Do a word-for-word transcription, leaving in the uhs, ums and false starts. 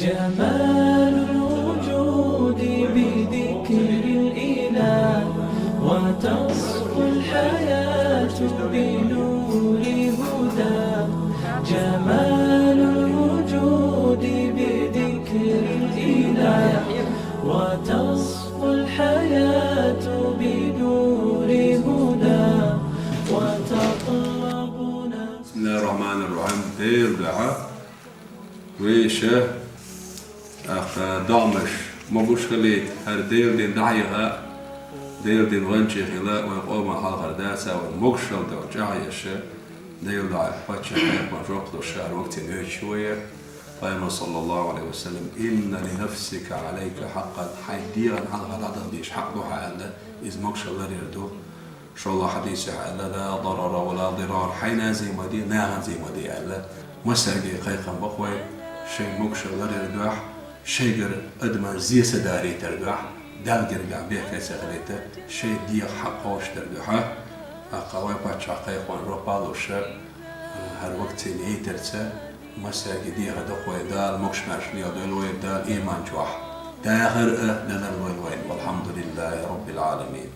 جمال الوجود بذكر الإله، وتصفو الحياة بنور هداه. جمال الوجود بذكر الإله، وتصفو الحياة بنور هداه، وتطلب نفسي. بسم الله الرحمن الرحيم. Делан духьа. Вешта, тӀаккха догӀмаш могуш хилийта, хӀара Делан дин дӀахьеха, Делан дин гӀанчи хила, вай къоман хьалхара дацар, вай могушалла дӀа чӀагӀъеш, Делан духьа паччахьа пайхамара жоп луш, хӀара вакцине йойтуш вай. Пайхамара, саллаллахӀу Ӏалайхи ва саллам: «إن لنفسك عليك حقا», хьай дегӀан хьалха дӀадала дезаш хьакъ да хьа аьлла, иза могушалла ларъяр да. ШоллагӀча хьадисехь аьлла: «لا ضرر ولا ضرار», хьайна а зе ма де, нахана а зе ма де аьлла. Массаьрга кхайкхам ба-кх вай, шоай могушалла ларъяра духьа, шоайгара адамашта зе ца дарийтара духьа, Далла гергахь бехке ца хилийта, шоай дегӀа хьакъ кхоачашдара духьа, тӀаккха вай паччахьа кхайкхам жоп луш, хӀара вакцине йойтарца массаьрга дехар да-кх вай. Дала могуш-маьрша леладойла вай, Дала иман чохь дахар а лелар лойла вайна. والحمد لله رب العالمين.